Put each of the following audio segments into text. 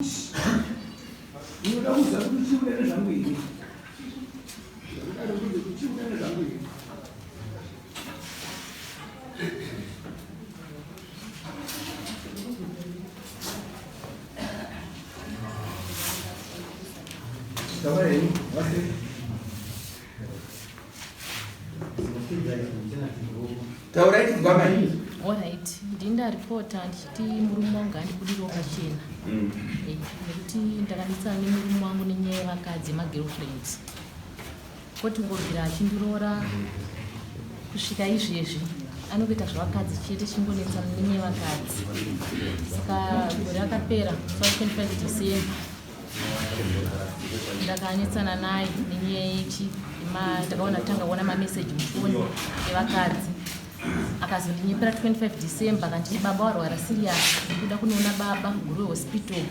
Unoda kuziva kuti uchiuda nezvangu here? Ndakudaro kuti uchiuda nezvangu here? Taura henyu, vase. Taurai tinzwa mai. Alright, ndini ndaripota ndichiti murume wangu andibudiriwo pachena. Eh, nekuti ndakanetsana nemurume wangu nenyaya yevakadzi yemagirlfriends. Koti ngobvira achindiroora kusvika izvezvi anongoita zvevakadzi chete chingonetsana nenyaya yevakadzi. Saka gore rakapera, 25 December Ndakanetsana naye nenyaya yechi ndakaona tanga kuona mameseji mufoni evakadzi akazondinyepera 25 December akanditi baba warwara serious ndikuda kunoona baba Guruve hospital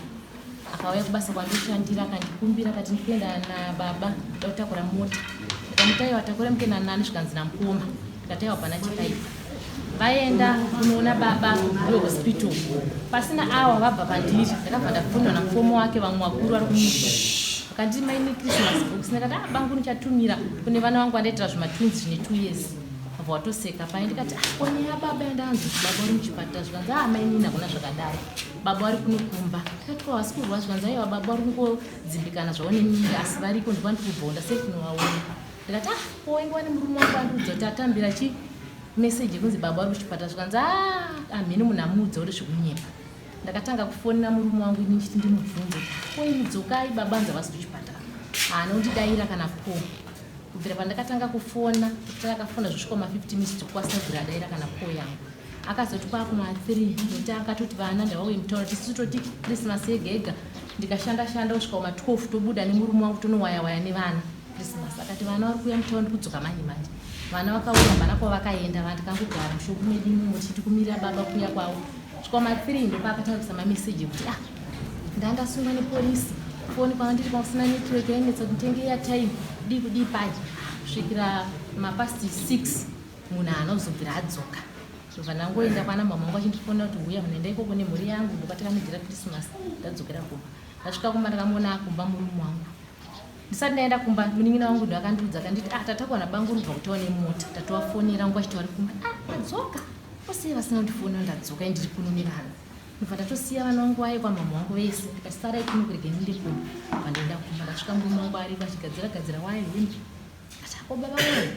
akauya kubasa kwandoshandira akandikumbira akati ndikuenda nababa ndoda kutakura mota ndikamuti aiwa takura mukuenda nani zvikanzi namukoma ndikati aiwa pana chakaipa vaenda kunoona baba kuhospital pasina awa vabva pandiri ndakabva ndafonwa namukoma wake vamwe vakuru vari kumusha vakanditi maini christmas books ndakati ah bangu ndichatumira kune vana vangu vandaitira zvimatwins zvine two years vabva watoseka paye ndikati ah kone yababa yandanzi kuti baba vari muchipatara zvikanzi ah mainini hakuna zvakadaro baba vari kunokumba ndikati ko havasi kurwa zvikanzi aiwa baba vari kungodzimbikana zvavo nemiri asi variko ndikwandirikubvonda sei kunovaona Ndikati ah ko inguva nemurume wangu andiudza kuti atambira chi message yekunzi baba vari kuchipatara zvikanzi ah amhene munhu amuudza kuti zvekunyepa. Ndakatanga kufonera murume wangu ini ndichiti ndimubvunze kuti ko imi dzokai baba anzi havasi kuchipatara. Haana kundidaira kana ko. Kubvira pandakatanga kufona kutanga akafona zvosvika ma 15 minutes kwasina kubvira adaira kana ko yangu. Akazoti kwakuma 3 nekuti akatoti vana ndavauye mutaura tisu toti Christmas yega yega ndikashanda shanda kusvika kuma 12 tobuda nemurume wangu tonowaya waya nevana. Christmas akati vana vari kuuya mutown kudzoka manje manje vana vakauya havana kwavakaenda vana tikangogara mushopu medu imomo tichiti kumirira baba kuuya kwavo svika ma 3 ndopaakatanga kuisa mameseji ekuti ah ndandasungwa nepolisi foni kwanga ndiri kwakusina network yainetsa kuti nditenge airtime kudii kudii pai kusvikira mapast 6 munhu haana kuzobvira adzoka ndobva ndangoenda kwana mama wangu achindifonera kuti huya unoenda ikoko nemhuri yangu ndokwatakamudyira christmas ndadzokera kumba ndasvika kumba ndakamuona akumba murume wangu Ndisati ndaenda kumba munin'ina wangu ndo akandiudza akanditi ah tatakwa nabanguru kubva kutawa nemota tatovafonera nguva chiti vari kumba ah vadzoka osei vasina kundifonera ndadzoka indiri kuno nevana ndobva ndatosiya vana vangu vaye kwamama wangu vese ndikati sarai kuno kurege ndinde kumba bva ndaenda kumba ndasvika murume wangu ariko achigadzira gadzira waye hembe ati ako baba wewe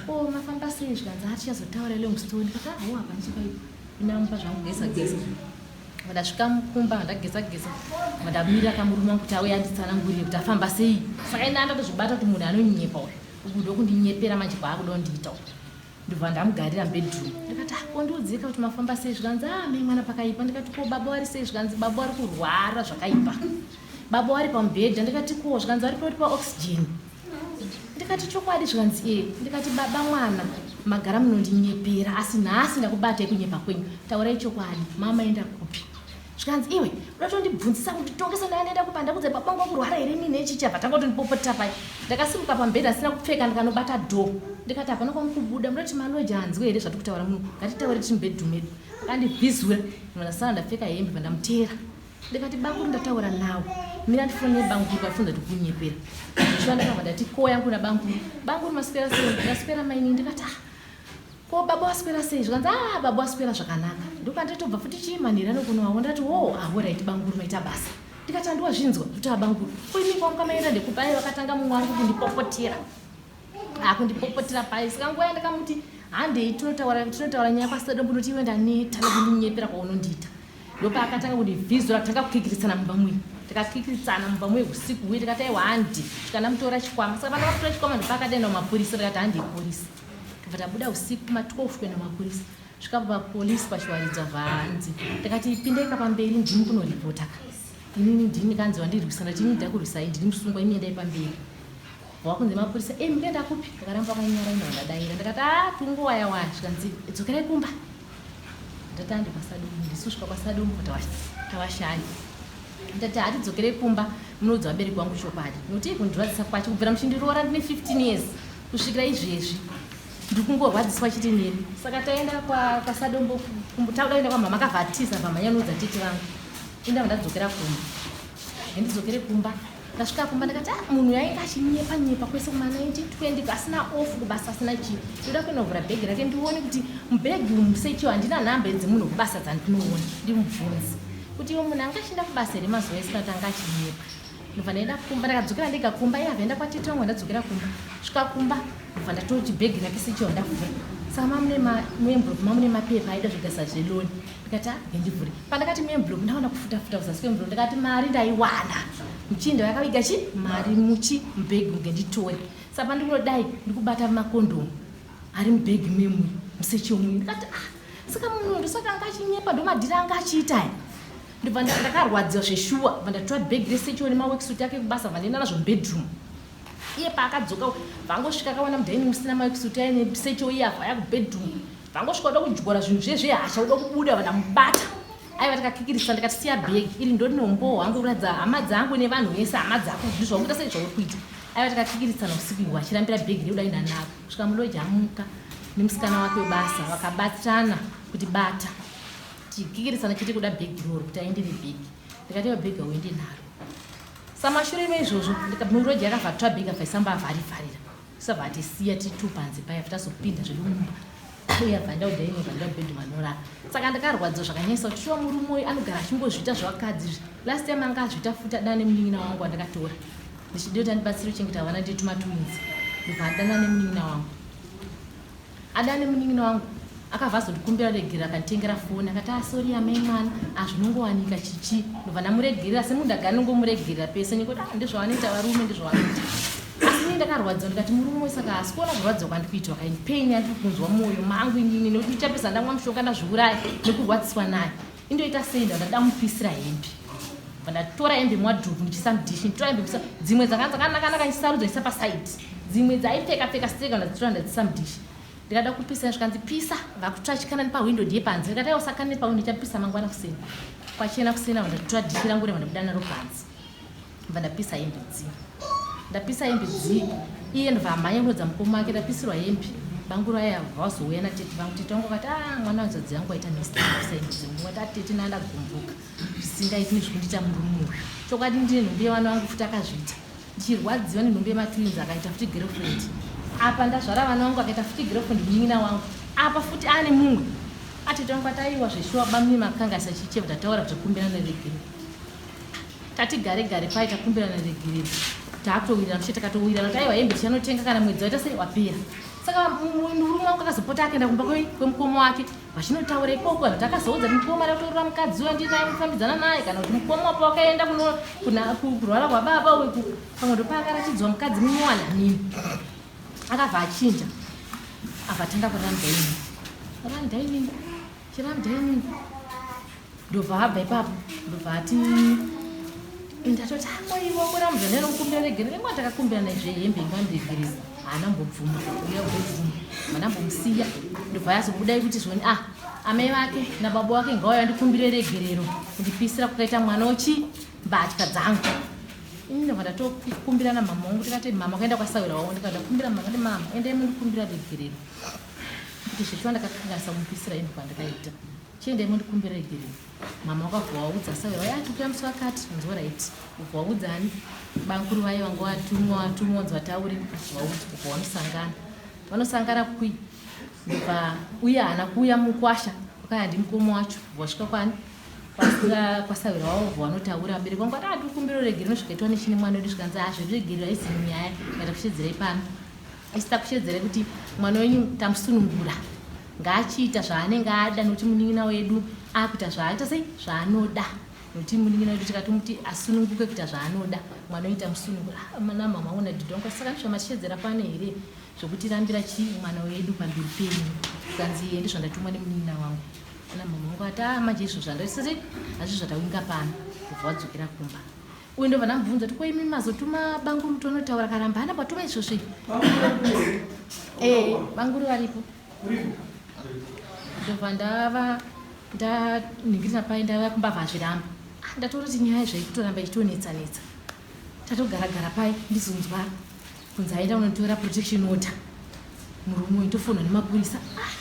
o mafamba sei zvikanzi atichazotaura long story ndikati ah ho hapana chakaipa inamupa zvangu geza geza Ndasvika mukumba ndageza geza ndamira kamurume wangu kuti auye anditsanangurire kuti afamba sei. Saka ini ndatozvibata kuti munhu anonyepa uyu. Uku ndokundinyepera manje kwaakuda kundiita uku. Ndobva ndamugarira mubedroom. Ndikati ah ko ndiudzeka kuti mafamba sei zvikanzi ah mai mwana pakaipa. Ndikati ko baba vari sei zvikanzi baba vari kurwara zvakaipa. Baba vari pamubhedha ndikati ko zvikanzi vari pari paoxygen. Ndikati chokwadi zvikanzi ee. Ndikati baba mwana magara munondinyepera asi nhasi ndakubatai kunyepa kwenyu. Taurai chokwadi mama enda kupi? Zvikanzi iwe unotondibvunzisa kunditongesa ndaenda kupa ndakudza baba vangu kurwara here inini nechichi apa tanga kutondipopotera pai. Ndakasimuka pamubhedha asina kupfeka ndikanobata door. Ndikati hapana kwamukubuda munoti maloja anzwe here zvatiri kutaura muno ngatitaure tiri mubedroom medu. Akandibvizura ndasara ndapfeka hembe pandamuteera. Ndikati banguru ndataura nawo mira ndifonere banguru vafunza kuti kunyepera zvichiva ndakabva ndati ko yangu nabanguru banguru maswera sei ndaswera maini ndikati ah ko baba waswera sei zvikanzi ah baba waswera zvakanaka ndopandatobva futi chii manhera nokunowawo ndati wo ah horaiti banguru maita basa ndikati andiwazvinzwa kuti abanguru ko imi kwamuka maenda ndekupa ai vakatanga mumwe wangu kundipopotera akundipopotera pai saka nguva yandakamuti handei tinotaura tinotaura nyaya kwasadombo ndoti iwe ndaneta nokundinyepera kwaunondiita ndopaakatanga kundivhizura tanga kukikiritsana mumba muye takakikiritsana mumba muye usiku huye tikati aiwa handi svika ndamutora chikwama saka pandakamutora chikwama ndopaakadaenda kumapurisa tikati handei porisi tobva tabuda usiku kuma 12 kuenda kumapurisa svika papolisi pachiwaridzwa vhanzi ndakati pindai ka pamberi ndini kunoripota ka inini ndini kanzi wandirwisa ndati ini ndakurwisai ndini musungwa imi endai pamberi Wakunzi mapurisa eh mukuenda kupi? Ndakaramba wakanyara ino ndadaira ndakati ah tungowaya waya zvikanzi dzokerai kumba. Ndati andi kwaSadumbu ndisusvika kwaSadumbu tawashanya. Ndati hatidzokerei kumba munoudza vabereki vangu chokwadi nokuti kundirwadzisa kwacho kubvira muchindiroora ndine 15 years kusvikira izvezvi ndikungorwadziswa chete nemi saka taenda kwasadombo takuda kuenda kwamama akavhatiza vamhanya noudza tete vangu inda ndadzokera kumba. Ngendidzokere kumba. Ndasvika kumba ndakati ah, munhu yainge achinyepa nyepa kwese kuma 1920 asina off kubasa asina chii. Ndoda kunovhura bhegi rake ndione kuti mubhegi umu sechiwo handina nhamba dzemunhu kubasa dzandinoona ndimubvunze kuti iwe munhu anga achienda kubasa here mazuva ese kana kuti anga achinyepa. Ndobva ndaenda kumba ndakadzokera ndega kumba iye abva kwatete vangu ndadzokera kumba. Svika kumba ndobva ndatoti bhegi rake sechiwo ndavhura. Saka mamune muenvelope mamune mapepa aida zvigasa zveloni. Ndikati ah ngendivhure. Pandakati muenvelope ndaona kufuta futa kuzasi kweenvelope ndikati mari ndaiwana. Muchinda yakaviga chi mari muchi mubhegi ngenditore. Saka pandinodai ndikubata makondomu ari mubhegi memu musechiwo muyi. Ndikati ah saka munhu ndosaka anga achinyepa ndomadhiri anga achiita aya. Ndobva ndakarwadziwa zveshuwa bva ndatora bhegi resechiwo nemaworksuit ake kubasa bva ndaenda nazvo mubedroom. Iye paakadzoka vangosvika akawana mudining musina maworksuit aine sechiwo iye abva aya kubedroom. Vangosvika kuda kudyora zvinhu zviye zvehasha kuda kubuda vandamubata. Aiva takakikirisa ndikati siya bhegi iri ndorinombowo hangu kuratidza hama dzangu nevanhu vese hama dzako ndizvakuita sei zvauri kuita. Aiva takakikirisana usiku ihwo achirambira bhegi rekuda kuenda naro. Kusvika muloji amuka nemusikana wake webasa vakabatana kuti bata. Tichikikirisana chete kuda bhegi iroro kuti aende nebhegi. Ndikati iwe bhegi hauende naro. Samashure meizvozvo muroji akabva atora bhegi abva isamba avharivharira. Tisabva atisiya tiri two panze paya tazopinda zvedu mumba uye abva enda kudining abva enda kubedroom anorara saka ndakarwadziwa zvakanyanyisa kuti shuwa murume uyu anogara achingozviita zvevakadzi izvi last time anga azviita futi adana nemunin'ina wangu wandakatora ndichida kuti andibatsire kuchengeta vana ndiri tumatwins ndobva adana nemunin'ina wangu Adane munin'ina wangu akabva azondikumbira regerero akanditengera foni akati asori ah, amai mwana azvinongowanika ah, chichi ndobva ndamuregerera semunhu ndagara ndongomuregerera pese nekuti ah, ndezvavanoita varume ndezvavanoita asi ini ndakarwadziwa ndikati murume saka asi kuona kurwadziwa kwandikuitwa kaini pain yandiri kunzwa mwoyo mangu inini nekuti ndichapedza ndamwa mushonga ndazviuraya nekurwadziswa naye indoita sei ndabva ndamupisira hembe bva ndatora hembe muwadrobe ndichisa mudishi nditora hembe kuisa dzimwe dzakanga dzakanaka naka ndichisarudza ndichisa pasaidi dzimwe dzaipfeka pfeka siteka ndadzitora ndadzisa mudishi ndikada kupisa zvikanzi pisa vakutsvachikana nepahwindo ndiye panze ndikati aiwa sakana nepahwindo ndichapisa mangwana kuseni kwachena kuseni avo ndatora dishi rangu reva ndabuda naro panze bva ndapisa hembe dzii ndapisa hembe dzii iye ndobva amhanya kurodza mukoma wake ndapisirwa hembe banguru aya vazouya natete vangu tete vangu vakati ah mwana wanzvadzi yangu aita mistake hembe dzangu vati atete ah, nandagumbuka zvisingaiti nezvekundiita murume uyu chokwadi ndine nhumbi yevana vangu futi akazviita ndichirwadziwa nenhumbi yematwins akaita futi girlfriend apa ndazvara vana vangu akaita futi girlfriend munin'ina wangu apa futi ane mumwe atete vangu ati aiwa zveshuwa bamune makangasa chichebva tataura kuti kumbirana regere tati gare gare paye takumbirana regerero takutowirirana mushe takatowirirana kuti aiwa hembe tichanotenga kana mwedzi waita sei wapera saka murume wangu akazopota akaenda kumba kwemukoma wake vachinotaura ikoko vanhu takazoudza kuti mukoma ada kutorora mukadzi uyo ndinaye kufambidzana naye kana kuti mukoma wapo wakaenda kurwara kwababa uyu pamwe ndopaakaratidzwa mukadzi munyowani amini akabva achinja abva atanga kuramdaini ramdaini chiramdaini ndobva abva ipapo ndobva ati ndatoti akoiwa kuramudza ndinokumbira regerere nguva takakumbira nezve hembe inga ndiregerere haana mbobvuma uya kubvuma haana mbomusiya ndobva yazobuda ikuti zvoni ah amai vake nababa wake ngauya vandikumbire regerero kundipisira kukaita mwana uchi mbatya dzangu ini ndobva ndatokumbira namama wangu tikati mama kuenda kwasawira wavo ndikati ndakumbira mama ndi mama endai mundikumbira regerero kuti zvechiwa ndakakanganisa kumupisira hembe kwandakaita Chiendai mundikumbira regerero. Mama wakabva waudza sawe vaya ati musi wakati unzwa right. Ubva waudza ani bankuru vaye vanga watumwa watumwa unzi vataure waudza ubva wanosangana. Vanosangana kui ndobva uye haana kuuya mukwasha wakaya ndimukoma wacho ubva wasvika kwani kwasawira wavo ubva wanotaura vabereki vangu vati atikumbira regerero nosvikaitwa nechine mwana wedu zvikanzi azviregerero haisi nyaya yaita kushedzerai pano Isu takushedzere kuti mwana wenyu tamusunungura ngaachiita zvaanenge ada nokuti munin'ina wedu akuita zvaaita sei zvaanoda nokuti munin'ina wedu tikatomuti asununguke kuita zvaanoda mwana wenyu tamusunungura ah, mana mama una dhidhongo saka ndizvamatishedzera pano here zvokutirambira chii mwana wedu pamberi penyu zvikanzi iye ndizvandatumwa nemunin'ina wangu ana mama wangu ati ah manje izvo zvandaisei hazvi zvatawinga pano kubva wadzokera kumba Uyu ndobva ndamubvunza kuti ko imi mazotuma banguru tonotaura karamba hana patuma izvozvi. Eh, banguru varipo. Ndobva ndava ndaningirira pai ndava kumba vazviramba. Ah, ndatora kuti nyaya zvaikutoramba ichitonetsa netsa. Tatogara gara pai ndizonzwa kunzi aenda kunotora protection order. Murume uyu ndofonwa nemapurisa. Ah,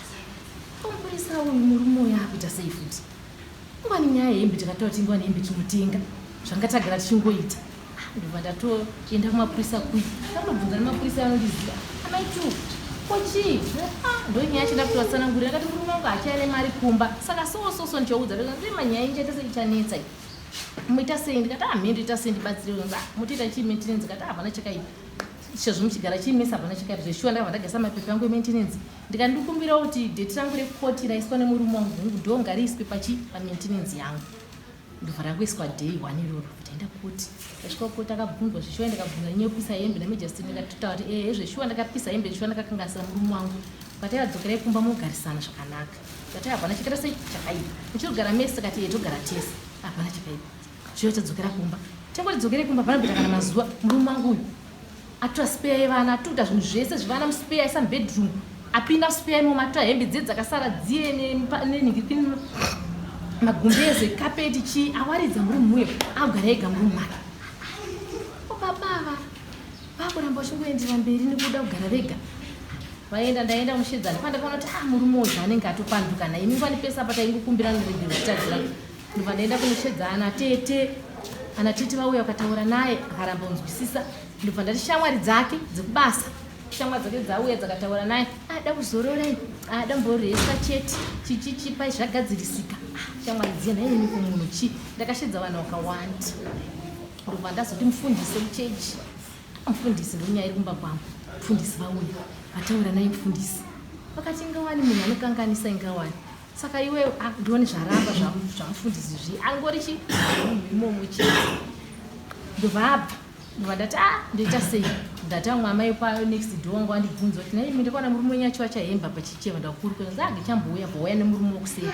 mapurisa uyu murume uyu akuita sei futi? Ingwani nyaya yehembe takataura kuti ingwani hembe tinotenga. Zvanga tagara tichingoita. Ah, ndobva ndatoenda kumapurisa kui. Ndakutobvunza nemapurisa anondiziva. Amai tu. Ko chii? Ah, ndonyaya yacho ndakutovatsanangurira ndakati murume wangu haachaya nemari kumba. Saka so so so ndichaudza. Ndakati manyaya inchaita seichanetsa iyi. Muita sei? Ndikati ah, mhendo ita sei ndibatsire. Ah, mutoita chii maintenance? Ndikati ah, hapana chakaipa. Sezvo muchigara chiimesa hapana chakaipa. Zveshuwa ndakabva ndagasa mapepa angu emaintenance. Ndikati ndikumbirawo kuti date rangu rekukoti raiswa nemurume wangu hungu ndo ngariiswe pachi pamaintenance yangu. Ndobva rangoiswa day one iroro. Ndaenda kukoti. Ndasvika kukoti akabvunzwa zveshuwa ndikabvunza nyaya yekupisa hembe namajasti ndikatotaura kuti ehe zveshuwa ndakapisa hembe zveshuwa ndakakanganisira murume wangu. But adzokerai kumba mogarisana zvakanaka. Ndati hapana chakaita sei chakaipa. Muchirugara mese tikati ehe togara tese. Hapana chakaipa. Zviyo tadzokera kumba. Tangoti dzokere kumba hapana kuita kana mazuva murume wangu uyu atora spare yevana atuta zvinhu zvese zvevana muspare aisa mubedroom apinda muspare imomo atora hembe dziye dzakasara dziye nenhingirikini magumbeze kapeti chii awaridza murume uyo agara ega murume make baba ava vakuramba vachingoendera mberi nekuda kugara vega vaenda ndaenda kumushidzana pandakaona kuti ah murume uyu zvaanenge atopanduka naye mingwani pese apa taingokumbira noregero kutadzira ndobva ndaenda kunoshedza ana tete ana tete vauya vakataura naye akaramba kunzwisisa ndobva ndati shamwari dzake dzekubasa shamwari dzake dzauya dzakataura naye ada ah, kuzororei ada ah, mboresa chete chichichipa zvagadzirisika ah, shamwari dziya nhainini kumunhu chi ndakashedza vanhu vakawanda ndobva ndazoti mufundisi muchechi mufundisi ndonyaya iri kumba kwangu mufundisi vauya vataura naye mufundisi vakati ingawani munhu anokanganisa ingawani saka iwe ah, ndione zvaramba zvamufundisi zvi angori chi munhu imomo chete ndobva abva ndobva ndati a ah, ndoita sei ndati amwe amai pa next door wangu andibvunza kuti naimi ndakaona murume wenyu achiwa chahemba pachicheva ndakuru kwenzi age ah, chambouya bvauya nemurume wokusei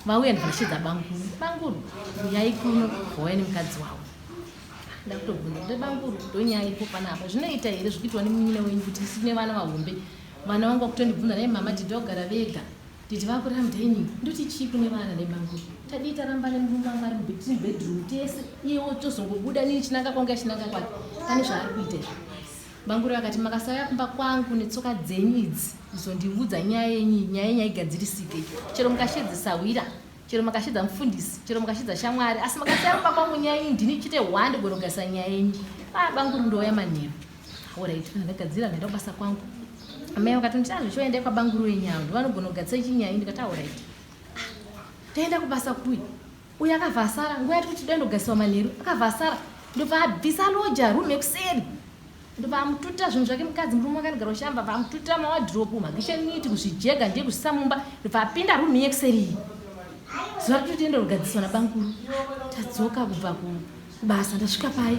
vauya ndibva ndashedza banguru banguru uyai kuno bvauya nemukadzi wavo ndakutobvunza kuti banguru ndonyaya iripo panapa zvinoita here zvikuitwa nemunyina wenyu kuti isu tine vana vahombe vana vangu vakutondibvunza naye mama tidogara vega Titi vakurara mudining ndoti chii kune vana nebanguru tadii taramba nemurume wangu ari mubedroom bedroom tese iye wotozongobuda nini chinanga kwangu yachinanga kwake pane zvaari kuita izvi banguru akati makasauya kumba kwangu netsoka dzenyu idzi kuzondiudza nyaya yenyu nyaya yenyu haigadzirisike chero mukashedza sahwira chero makashedza mufundisi chero makashedza shamwari asi makasauya kumba kwangu nyaya yenyu ndini chite hwande gonogarisa nyaya yenyu ah banguru ndouya manheru Alright, ndagadzira ndaenda kubasa kwangu. Amai vakatonditi ah zvichoenda kwabanguru wenyu avo ndovanogona kugadzisa ichinyaya ndikati alright. Ah, taenda kubasa kuyi. Uyu akabva asara nguva yati kuti dai manheru akabva asara ndobva abvisa loja room yekuseri ndobva amututira zvinhu zvake mukadzi murume wakanogara ushamba bva amututira mawadhiropu makisheniti kuzvijega ndiye kuzvisa mumba ndobva apinda room yekuseri iyi zuva rekuti tiende kugadziswa nabanguru tadzoka kubva kubasa ndasvika pai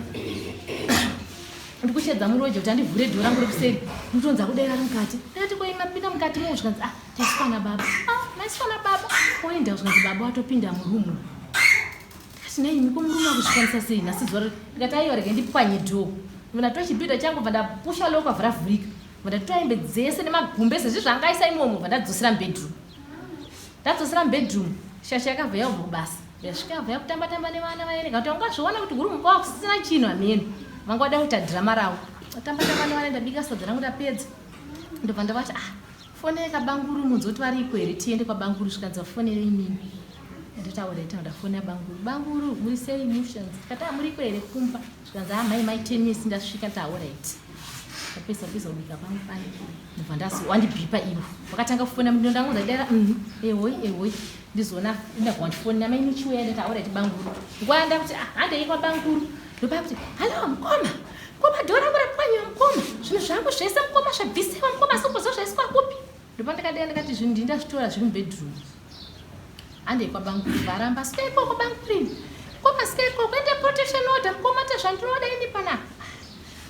ndikushedza muroja kuti andivhure dhoo rangu rekuseri ndikutonza kudaira ari mukati ndakati koi mapinda mukati mo zvikanzi ah taiswa nababa ah maiswa nababa oenda zvikanzi baba watopinda murumu ndikati naimi ko murume akuzvikwanisa sei nhasi zuva ndikati aiwa rege ndipwanye dhoo ndatoa chibhidha changu bva ndapusha loko avhura vhurika bva ndatoa hembe dzese nemagumbeze zvezvanga aisa imomo bva ndadzosera mubedroom Ndadzosera mubedroom shasha yakabva yabva kubasa yasvika yabva yakutamba tamba nevana vaereka kuti ungazviona kuti huri mukwa kusisina chinhu hameno vanga vada kuita dhirama ravo tamba tamba nevana ndabika sadza rangu ndapedza ndobva ndavati ah fonei kabanguru munzi kuti variko here tiende kwabanguru zvikanzi vafonere imimi ndataura ita ndafonera banguru banguru muri sei mushanzi tikati ah muriko here kumba zvikanzi ah mai mai 10 minutes ndasvika taura iti ndapedza pedza kubika pangu pane ndobva ndasi wandibhipa ivo vakatanga kufona mndu ndangonza dera mhm ehoi ehoi ndizona ndabva wandifonera mai michiuya ndati aura tibanguru nguva yandakuti ah handei kwabanguru ndopa kuti hallo mukoma mukoma dhora rangu rapwanyiwa mukoma zvinhu zvangu zvese mukoma zvabvisiwa mukoma asi kumboziva zvaiswa kupi ndopa ndakadera ndakati zvinhu ndini ndazvitora zviri mubedroom handei kwabanguru varamba sika ikoko banguru mukoma sika ikoko ende protection order mukoma tezvandinoda ini panapa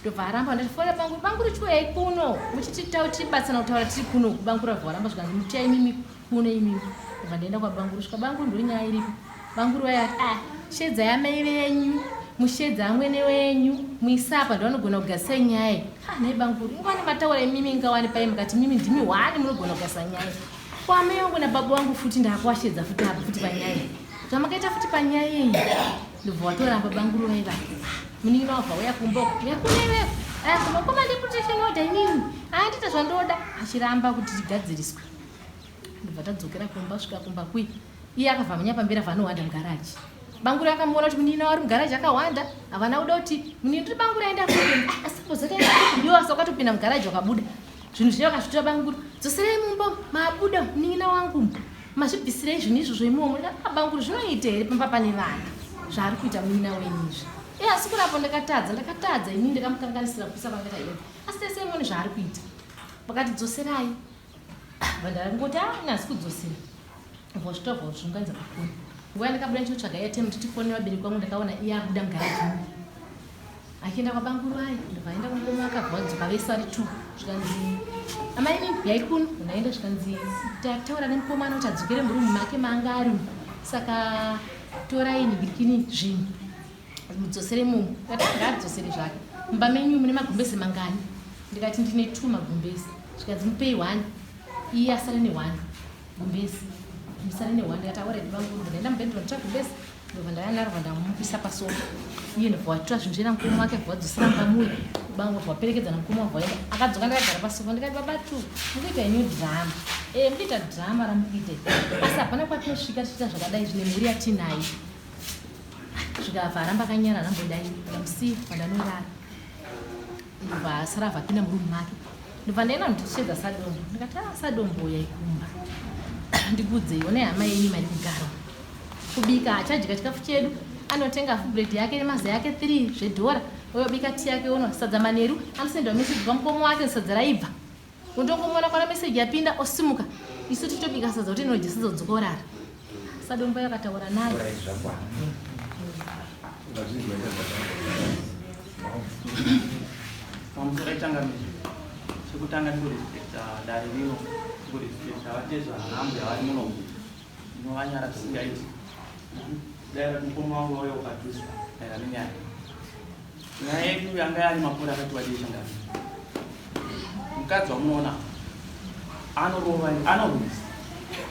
ndobva aramba ndati fona banguru banguru chiuyai kuno muchititautibatsana kutaura tiri kuno banguru abva waramba zvikanzi mutya imimi kuno imimi ndobva ndaenda kwabanguru svika banguru ndonyaya iripo banguru vayati ah shedza yamai venyu mushedza amwene wenyu muisapa ndovanogona kugadzisa nyaya ah nhai banguru ingwani mataura imimi ingawani pai mukati mimi ndimi hwani munogona kugadzisa nyaya ko amai vangu nababa vangu futi ndakuwashedza futi apa futi panyaya zvamakaita futi panyaya iyi ndobva watoramba banguru vaiva munin'ina wabva uya kumba uko uya kune iwewe aya kumba koma ndi protection order inini andiita zvandoda achiramba kuti tigadziriswe ndobva tadzokera kumba svika kumba kui iye akabva manya pamberi abva anohwanda mugaraji Bangura akamuona kuti munin'ina wari mugaraji akawanda, havana kuda kuti munini ndiri bangura aenda kupi. Ah, asi pozakaenda kupi? Iwo asi wakatopinda mugaraji wakabuda. Zvinhu zviya wakazvitora bangura. Dzoserei mumba mabuda munin'ina wangu. Mazvibvisirei zvinhu izvozvo imomo. Ndikati ah, bangura zvinoita here pamba pane vana? Zvaari kuita munin'ina wenyu izvi. Eh, asi kurapo ndakatadza, ndakatadza ini ndakamukanganisira kupisa kwanga hembe. Asi tese muone zvaari kuita. Vakati dzoserai. Vandangoti ah, ini asi kudzosera. Vozvitora vozviunganidza pakona. Nguva yandakabuda ndichinotsvaga airtime kuti tifonere vabereki vangu ndakaona iye abuda mugaraji muya. Achienda kwabanguru aye ndobva aenda kumukoma akabva vadzoka vese vari two zvikanzi amai mimi yai kuno ndaenda zvikanzi tataura nemukomana kuti adzokere murumu make maanga ari saka torai nigirikini zvinhu mudzosere mumu ndikati ngaadzosere zvake mumba menyu mune magumbeze mangani ndikati ndine two magumbeze zvikanzi mupei one iye asare neone gumbezi musare neone ndikati aoredi vangu ndaenda mubedroom nditsva gumbezi ndobva ndauya naro ndamupisa pasofa iye ndobva watora zvinhu zvena mukoma wake bva wadzosera mumba muye bangu bva waperekedza namukoma wabva waenda akadzoka ndakagara pasofa ndikati baba tu mukuita inyu drama e mukuita drama ramukuita asi hapana kwatinosvika tichiita zvakadai zvine mhuri yatinayo zvikabva aramba akanyara anambodai ndamusiya pandanorara ndobva asara abva apinda murumu make ndobva ndaenda ndichishedza sadombo ndikati ah sadombo yaikumba ndikudzei one hama yenyu mari kugara kubika achadya chikafu chedu anotenga fubredi yake nemazai ake 3 zvedhora oyobika ti yake onwa sadza manheru anosendwa meseji kwamukoma wake sadza raibva Undongomuona kwana message yapinda osimuka isu tichitobika sadza kuti inodya sadza kudzoka orara. Sadombo yakataura naye. Pamusoro changamire, chekutanga ndikurespecta dare rino, ndikurespecta vatezvara nambuya vari muno, ndinovanyara zvisingaiti. Dai mukoma wangu wauya ukatuswa maererano nenyaya. Nyaya yedu yanga yane makore akati wadii changamire. Mukadzi wamunoona anorova anorwisa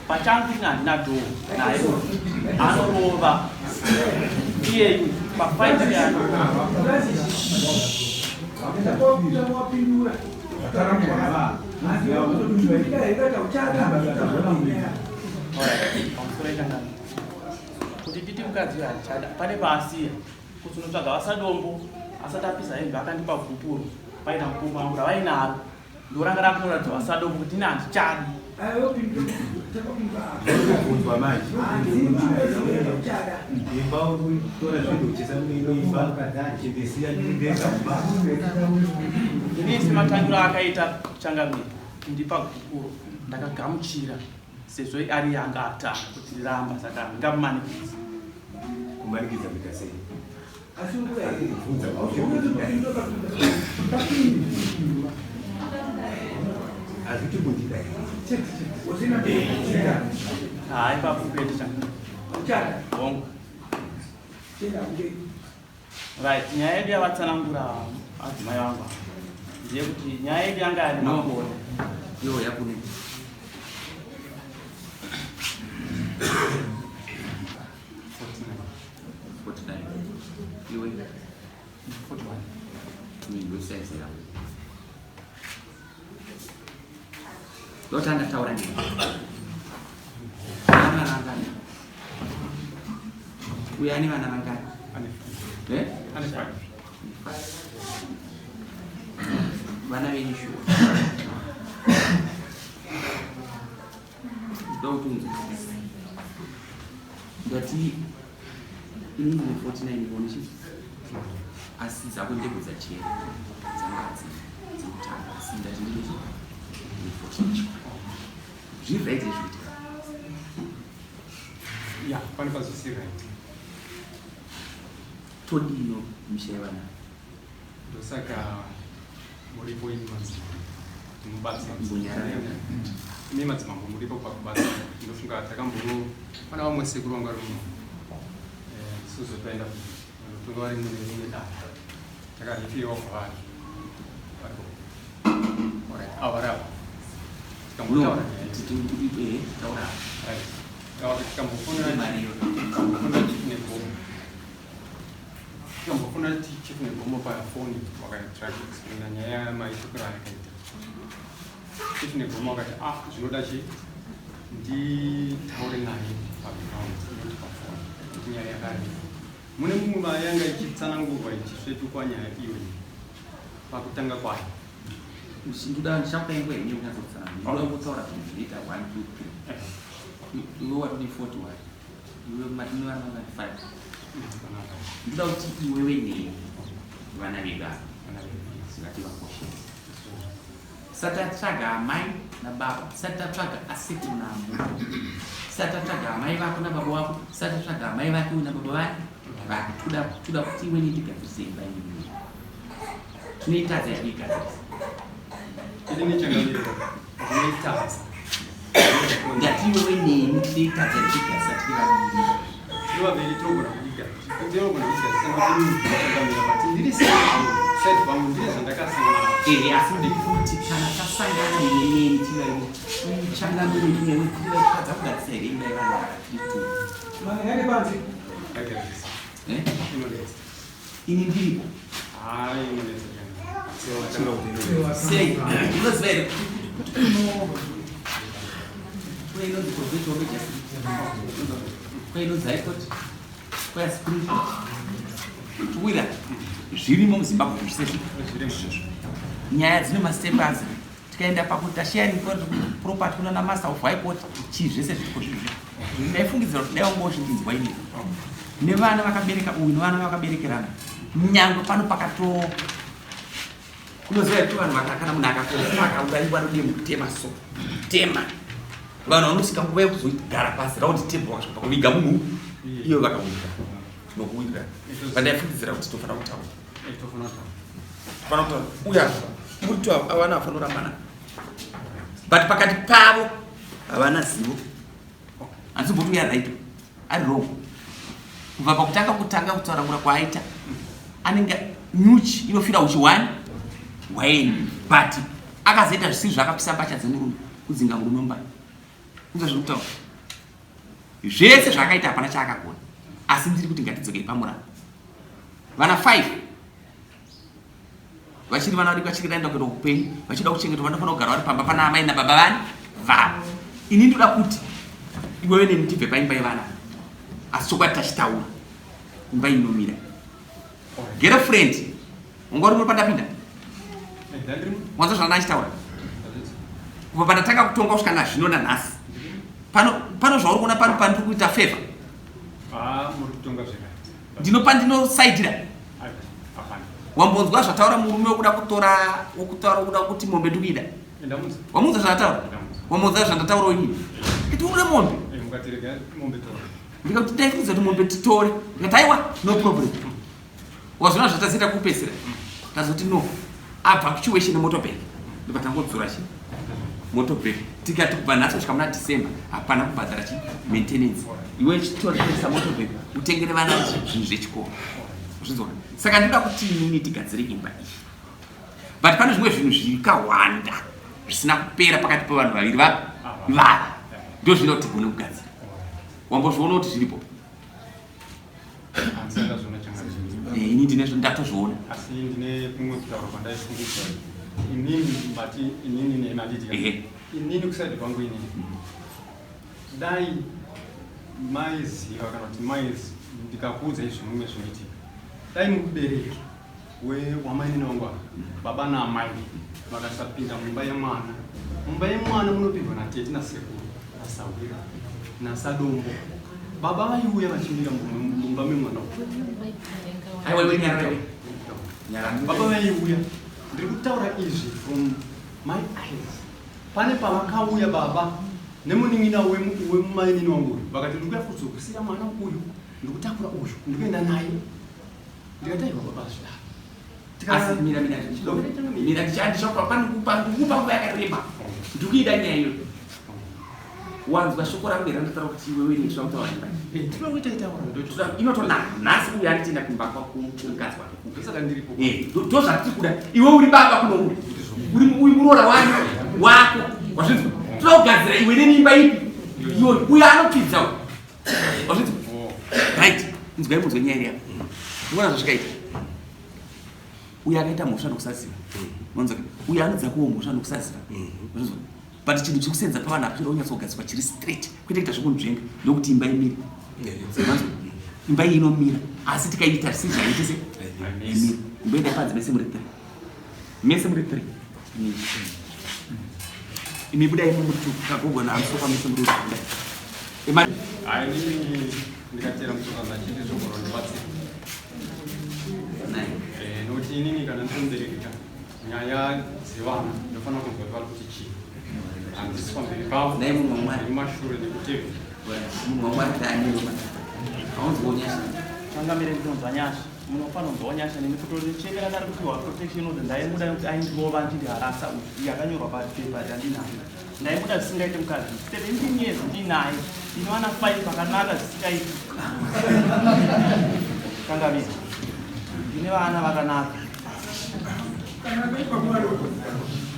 pachangu ini handina dhoo naye anorova iyeyu pafaiti yake. Pamusoro changamire. Kuti nditi mukadzi uyu handichada pane paasiya kuti unotsvaga vasadombo asati apisa hembe akandipa gupuro paina mukoma wangu ravainaro ndoranga rakunoratidza vasadombo kuti ini handichadi kubvunzwa manje imba uri kutora zvinhu uchisa imba chibvisiya ndega mumba ini sematangiro akaita changamire kundipa gupuro ndakagamuchira sezvo ari yanga atanga kuti ramba saka handingamumanikidzi. Kumanikidza kuita sei? Hazviti kundida here? Haa, ipapo kwete changa. Hongu. Right, nyaya yedu yavatsanangura adzimai vangu ndeyekuti nyaya yedu yanga yane makore. Yo yakune. Iwe. 41. Iwe size yako. Ndotanga taura nini. Vana vangani? Uyu ane vana vangani? Ane. Eh? Ane five. Vana venyu shuwa. Ndokuti unzwisise. Ndati ini ndine 49 kuone chii? Asi dzako ndebvu dzachena. Dzanga dzekutanga. Asi ndati ndine chii? Ndine 49. Zviri right here zvikuitika? Ya, pane pazvisi right. Todino misha yevana. Ndosaka muripo imi madzimambo mubatsira. Mbonyarara. Imi madzimambo muripo pakubatsira. Ndofunga takamboro pana vamwe sekuru vanga vari muno. Eh, isusu taenda vanotonga vari mune rimwe dare. Takaripiwa kwavari. Variko. Alright, ava vari apa. No, Tikambotaura nyaya. taura. Right. Tikambofonera Mari iyoyo. tikambofonera chief negomo. Tikambofonera chief negomo pafoni vakatry kuexplaina nyaya yamaitukiro ayakaita. Chief negomo akati ah zvinoda chi nditaure naye paground not pafoni kuti nyaya yakareba. Mune mumwe mayanga ichitsanangurwa ichisvetukwa nyaya iyoyi pakutanga kwayo. Ndoda ndichakupa nguva yenyu yekunyatsokutsana. Ndoda kutaura zvinhu zvinoita 1 2 3. Iwe wati une 41. Iwe mati une vana vangani 5. Ndoda kuti iwewe neni vana vedu ava ngativakoshese. Tisati tatsvaga amai nababa, tisati tatsvaga asekuru naambuya, tisati tatsvaga amai vako nababa wako, tisati tatsvaga amai vake uyu nababa vake vake. Toda toda kuti iwe neni tigadzirise imba iyoyo. Tinoitadza here kuigadzirisa? Ini changamire ndinoitadza. Ndati iwewe neni tinoitadza here kuigadzirisa tiri vaviri? Tiri vaviri tinogona kuigadzirisa. Tinogona kuigadzirisa nekuti changamire but ndiri side kwangu ndine zvandakasangana. Ehe, asi ndiri kuti kana tasangana iwe neni tiri vaviri, changamire newe tiri vaviri tadza kugadzirisa here imba yevanhu ava tiri two? Mwana yake panze. Ndagadzirisa. Eh? Inonetsa. Ini ndiripo. Hayi inonetsa changamire. Sei? Unoziva here kuti kuno kune inonzi Convention of Justice, kune inonzi High Court, kune Supreme Court. Tuwira zvirimo muZimbabwe zvese izvozvo. Nyaya dzine mastep adzo. Tikaenda pakuti sharing property kuna na master of high court, chii zvese zviriko zvinhu. Ndaifungidzira kuti dai wanga uchindinzwa ini. Nevana vakabereka uyu nevana vakaberekerana. Nyangwe pano pakato kunoziva here kuti vanhu kana munhu akatofa akaurayiwa anodii mukutema so tema vanhu vanosvika nguva yekuzogara pasi round table vakasvika pakuviga munhu iyo vakawiga nokuwiga vandaifungidzira kuti tofanira kutaura tofanira kutaura uya muri to avana vafanira kurambana but pakati pavo havana zivo handisi kumboti uya right ari wrong kubva pakutanga kutanga kutsanangura kwaaita anenge nyuchi inofira uchi one waini but akazoita zvisiri zvakapisa mbatya dzemurume kudzinga murume mumba kunza zviri kutaura zvese zvaakaita hapana chaakagona asi ndiri kuti ngatidzokei pamuranda vana 5 vachiri vana vadiki vachiri kuenda kuenda kuupenyu vachida kuchengetwa vanofanira kugara vari pamba pana amai nababa vani vavo ini ndoda kuti iwewe neni tibve paimba yevana asi chokwadi tachitaura imba inomira girlfriend unga uri muri pandapinda wanza zvandanga achitaura kubva pandatanga kutonga kusvika nazvino nanhasi pano pano zvauri kuona pano pandiri kuita favor ndinopa ndinosaidira wambonzwa zvataura murume wekuda kutora wekutaura wekuda kuti mombe ndikuida wamunzwa zvandataura wamunzwa zvandataura inini kuti ude mombe ndikati ndaifungidza kuti mombe titore ndikati aiwa no problem wazviona zvatazoita kupedzisira tazoti no abva kuchiweshe nemotobag ndobva tangodzora chi motobag tikati kubva nhasi kusvika muna december hapana kubhadhara chi maintenance iwe chitoresa motobag utengere vana zvinhu zvechikoro zvinzwa saka ndinoda kuti inini tigadzire imba iyi but pane zvimwe zvinhu zvikawanda zvisina kupera pakati pevanhu vaviri va vava ndo zvinoda kuti tigone kugadzira wambozviona kuti zviripo Eh, ini ndine ndatozviona asi ndine kumwe kutaura kwandaifungidzwa inini but inini nemanditi inini kusaidi kwangu inini dai maiziva kana kuti mai ndikakuudza izvi mumwe zvinoitika dai mubereki wamainini wangu ava baba naamai vakasapinda mumba yemwana mumba yemwana munopindwa natete nasekuru nasahwira nasadombo baba vaiuya vachimira mumba memwana baba vaiuya ndiri kutaura izvi from my eyes pane pavakauya baba nemunin'ina wemumainini wangu uyu vakati ndikuya kuzokusiya mwana uyu ndikutakura uyu ndikuenda naye ndikati aiwa baba zvidaro asi mira mira mira ndichandishakupa panikupa ndikupa nguva yakareba ndikuida nyaya iyoyo wanzwa shoko rangu here randataura kuti iwewe ini tinoda kutaura imba inotonaka nhasi uyu anditienda kumba kumukadzi wake ndozvatiri kuda iwe uri baba kuno uri uri uyu muroora wani wako wazvinzwa toda kugadzira iwe nemimba ipi iyoyo uyo anopfidza uyu wazvinzwa right inzwai munzwe nyaya iri apa ndikuona zvazvikaita uyo akaita mhosva nokusaziva manzwa uyo anodza kuwo mhosva nokusaziva manzwa but chinhu chekusenza pavanhu apa chinoda kunyatsogadzirwa chiri straight kwete kuita zvekunzvenga ndokuti imba imire manzwa Imba iyi inomira asi tikaita sezvaite se imira. Imboenda panze mese muri 3. Mese muri 3. Imi budai imi muri 2. Kagogo na amsoka mese muri 2. Budai. Ema Hayi inini ndikatera mutsoka dzachete zvogona kundibatsira. Nai. Eh, nokuti inini kana ndiri mubereki ka nyaya dzevana ndofanira kunzwa kuti vari kuti chii. Handisi pamberi pavo. Nai munhu waMwari. Nemashure nekutevera. Munhu waMwari Daniel. Haunzwa nyasha. Changamire ndinonzwa nyasha. Munofanira kunzwa nyasha neni kutochemera ndari kupiwa protection order ndaimuda nekuti aindirova andindiharasa uyu yakanyorwa papepa randinayo. Ndaimuda zvisingaite mukadzi. 17 years ndinaye. Ndinowana 5 vakanaka zvisingaiti. Changamire. Ndine vana vakanaka.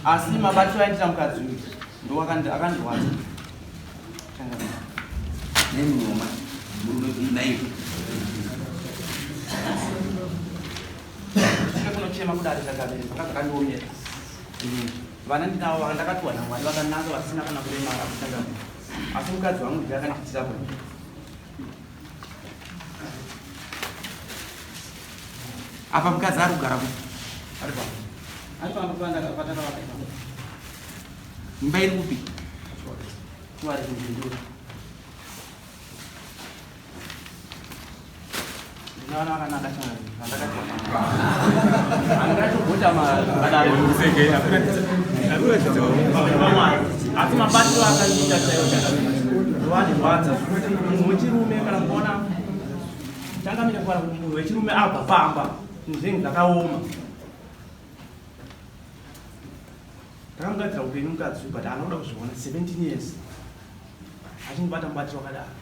Asi mabatiro aindita mukadzi uyu ndo akandirwadza. Changamire. Nai munhu waMwari. Murume nai. Ndisvike kunochema kudare changamire zvanga zvakandiomera. Vana ndinavo vakandakatiwa naMwari vakanaka vasina kana kuremara changamire. Asi mukadzi wangu ndiye akandiitira kudai. Apa mukadzi ari kugara kupi? Ari pamba. Ari pamba patakavaka ipapo. Imba iri kupi? Chiwari kumbindura. Ndine vana vakanaka changamire vandakatiwa naMwari. Handingatogota madare. Asi mabatiro akandiita chaiwo changamire ndoandirwadza zvekuti munhu wechirume kana kuona changamire kuwana kuti munhu wechirume abva pamba zvinhu zvinenge zvakaoma. Ndakamugadzira upenyu mukadzi uyu but haana kuda kuzviona 17 years achindibata mubatiro wakadaro.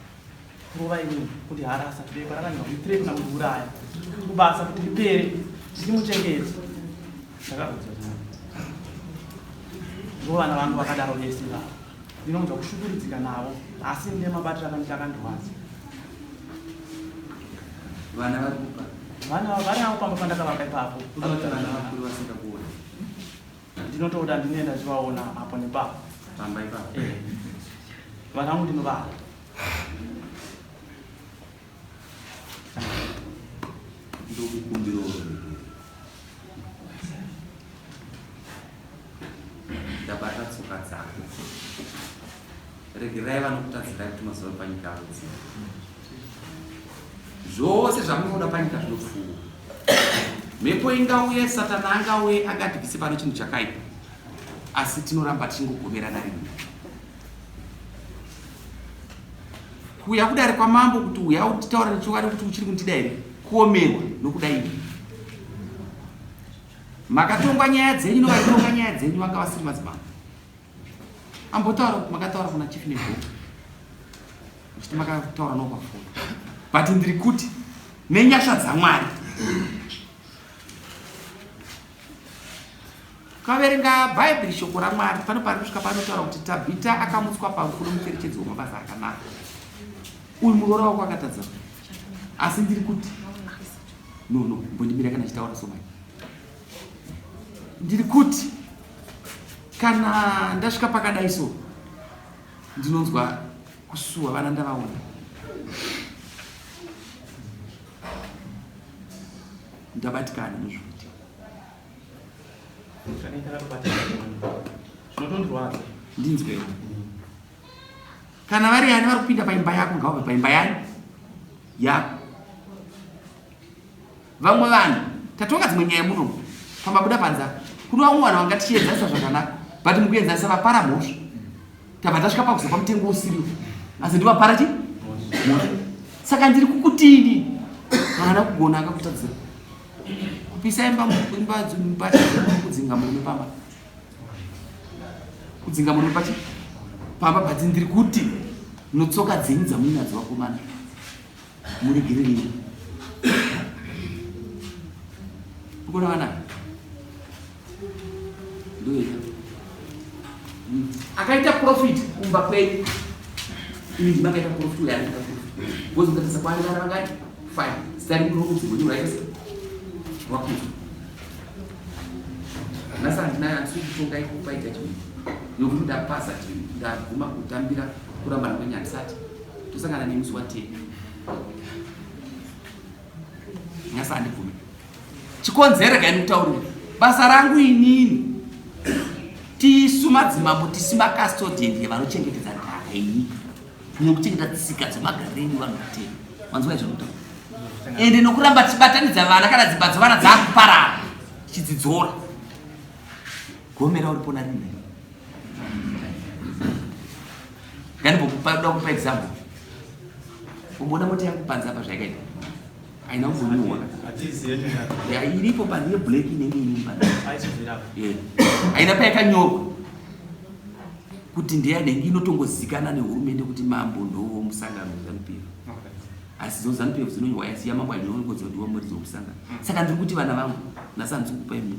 Kurova inini kuti harasa bepa rakanyorwa kuti threat kundiuraya kubasa kuti ripere ndichimuchengeta. Ndakarwadziwa zvakanyanya. Ndo vana vangu vakadaro vese ivavo. Ndinonzwa kushungurudzika navo asi ndine mabatiro akandiita akandirwadza. Vana vari kupa. Vana vari avo pamba pandakavaka ipapo. Kuda kuti vana vakuru vasingakuoni. Ndinotoda ndinoenda ndichivaona apo nepapo. Pamba ipapo. Eh. Vana vangu ndinovada. Ndokukumbira uregerero. Ndabata tsoka dzako. Regerai vanokutadzirai kuti mazuva panyika awedzere. Zvose zvamunoda panyika zvinopfuura. Mhepo ingauye, Satani angauye, angatibvise pano chinhu chakaipa. Asi tinoramba tichingogomerana rimwe. Kuuya kudare kwamambo kuti uya utitaura nechokwadi kuti uchiri kundida here? Kuomerwa nokuda iwe. Makatongwa nyaya dzenyu novaitonga nyaya dzenyu vanga vasiri madzimambo. Ambotaura kuti makataura kuna chief nebhuku. Uchiti makataura navo pafoni. But ndiri kuti nenyasha dzaMwari. Ukaverenga Bhaibheri shoko raMwari pano pari kusvika panotaura kuti Tabhita akamutswa parufu nomucherechedzo wemabasa akanaka. Uyu muroora wako akatadza. Asi ndiri kuti no no mbondimira kana chitaura somai. Ndiri kuti kana ndasvika pakadai so ndinonzwa kusuwa vana ndavaona. Ndabatikana nezvekuti Ndinzwe. Kana vari yani vari kupinda paimba yako ngavabve paimba yani yako. Vamwe vanhu tatonga dzimwe nyaya muno pamabuda panza kuno vamwe vanhu vanga tichienzanisa zvakanaka but mukuenzanisa vapara mhosva tabva tasvika pakuzopa mutengo usiriwo asi ndivapara chi mhosva saka ndiri kukutini haana kugona akakutadzira Kupisa imba imba mbatya kudzinga murume pamba. Kudzinga murume pachi pamba but ndiri kuti notsoka dzenyu dzamuinadzo vakomana muregererei. Ukona vana ndoita akaita profit kumba kwenyu imi ndimi akaita profit uyo anoita profit because mukatarisa kwaari vana vangani five zita rimwe rokuti rwenyu rwaita se rwakudzwa nhasi handina handisi kutonga ikupa judgment yokuti ndapasa ndabvuma kutambira kurambana kwenyu handisati tosangana nemusi wa 10. Nhasi handibvume. Chikonzero regai ndikutaurire. Basa rangu inini tisu madzimambo tisu makastodian vanochengetedza nhaka yenyika nokuchengeta tsika dzemagariro enyu vanhu vatema. Manzwa izvo ndikutaura. Ende nokuramba tichibatanidza vana kana dzimba dzevana dzakuparara tichidzidzora. Gomera uripo narini? Ngandimbokupa kupa example. Umboona mota yangu panze apa zvayakaita. Haina kumbonyorwa. Ya iripo panze yeblack inenge iri panze. Haina payakanyorwa kuti ndeyanenge inotongozikana nehurumende kuti mambo ndowomusangano weZanu-PF. Asi dzo ZANU-PF dzinonyorwa yasiya mambo ainyorwa ngodzo ndiwo muridzi wemusangano. Saka ndiri kuti vana vangu nhasi handisi kukupai mhinduro.